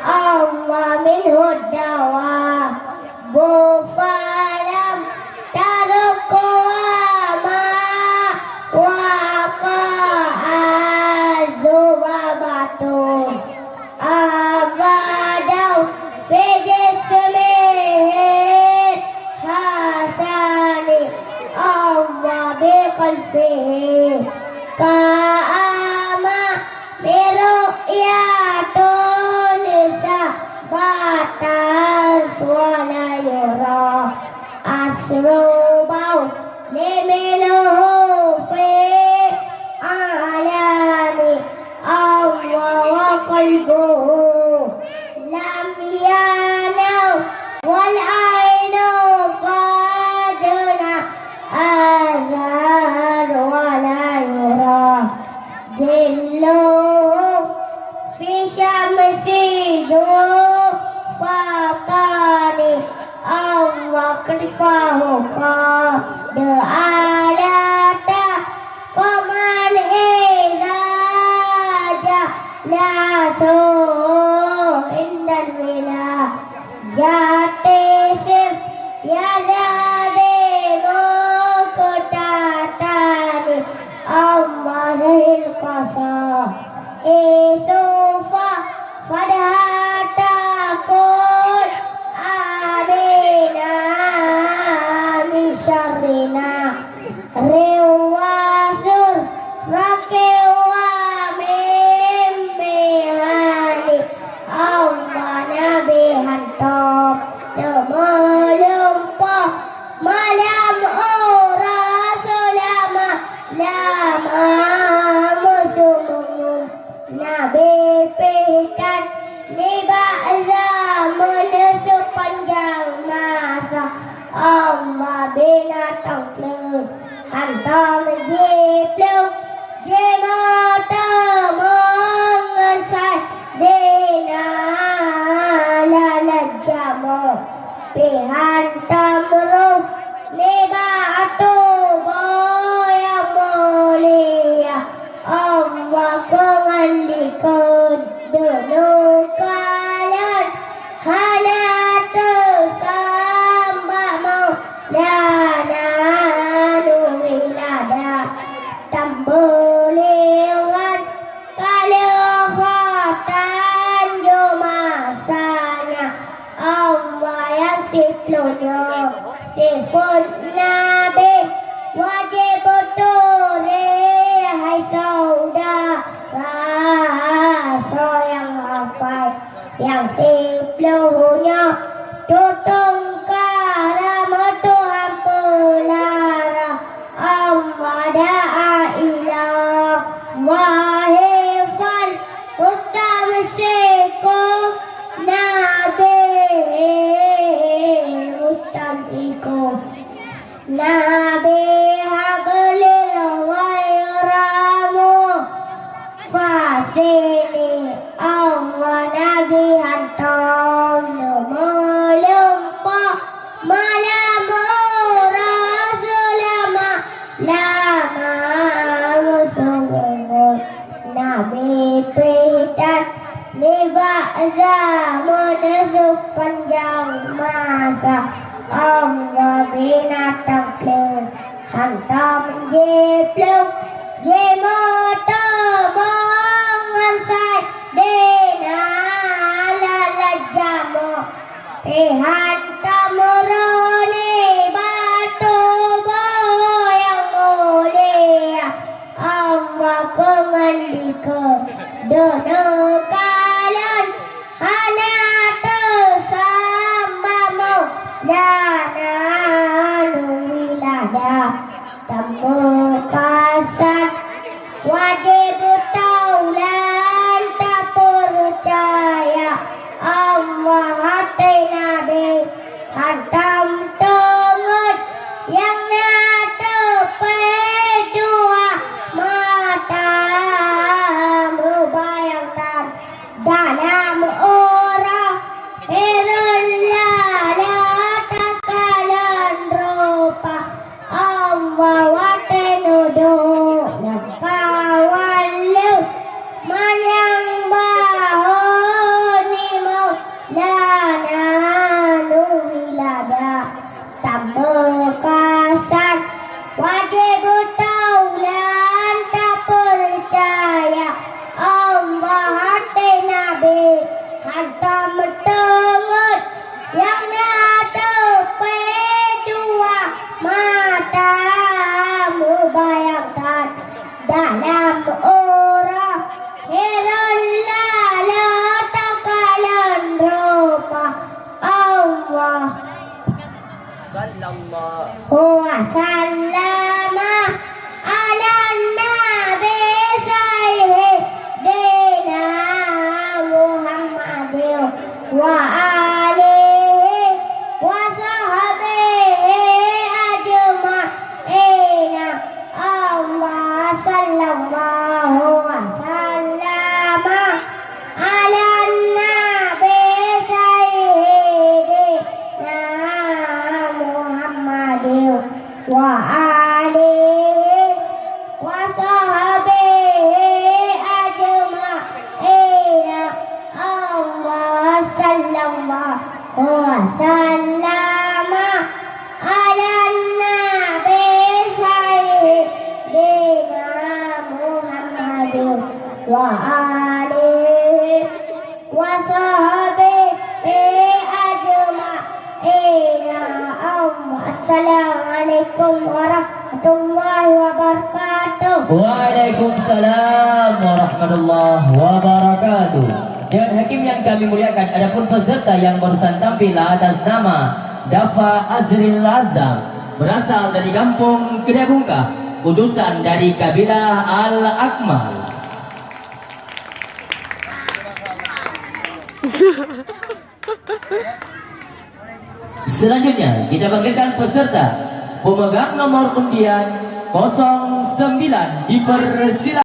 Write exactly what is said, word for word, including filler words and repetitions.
Allah minhu dawa. Bufalam taruk kuama wa qa'a zuwa batu. Abadau fi jismihi hasani Allah bi qalbihi ka'ama miru'yatun sabatan wa la yura asru bau liminhu fi alani Allah wa qalbuhu lam yanam wal ainu qadna azhar wa la yura zilluhu fi syamsi dufatani Allah khalfahu qad alata qaman iraja la tu indal wila jati sif ya Rabbi muqtatani Allah zahil qasa isufa fadhatakun amina min syarrina riwasur rakiwa min mihani Allah Nabi hantom teumeulimpah malam uroe seulama-lama meusumeungum Nabi pih that nibak zaman seupanjang masa Allah binatang kleuh hantom jiplueng jimeuteumong ngon sai dina lalat jamoe pih hantom roh nibak tuboh nyang mulia. Allah keu ngon likot deungon kalon hana teusam bak Maulana nuri lada tambeuliwan ka lheueh tanjong masanya. Allah nyang siploh nyoe sifeuet Nabi wajéb beutôi hai syedara soe nyang hafai nyang siploh nyoe tutong karam Tuhan peulara. Amma da'a ila Allahi fal mustamsiku Nabi mustamsiku Nabi hablil ghairamu fasini Allah Nabi hantom neumeulimpah malam uroe seulama-lama meusumeungum Nabi pih that nibak zaman seupanjang masa Allah binatang kleuh hantom jiplueng jimeuteumong ngon sai dina lalat jamoe pih hantom roh nibak tuboh nyang mulia. Allah keu ngon likot deungon kalon hana teusam bak Maulana nuri lada tameukasan wajéb taulan tapeucaya Allah até Nabi hantom teungeut nyang na teupeu dua mata meubayang tan dalam uroe hireuen lala takalon rupa Allah watée neuduek lam kawan leuh manyang bahon وسلم على النبي سيدنا محمد وآله وصحبه أجمعين. الله صلى الله وسلم على النبي سيدنا محمد وآله وصحبه أجمعين. الله صلى الله وسلم على النبي سيدنا محمد وآله وصحبه أجمعين. السلام عليكم ورحمة الله وبركاته. Waalaikumsalam warahmatullahi wabarakatuh. Dewan hakim yang kami muliakan, adapun peserta yang barusan tampil atas nama Dafa Azril Azam, berasal dari Kampung Kedai Bungkah, utusan dari kabilah Al-Akmal. Selanjutnya, kita panggilkan peserta pemegang nomor undian kosong sembilan, dipersilakan.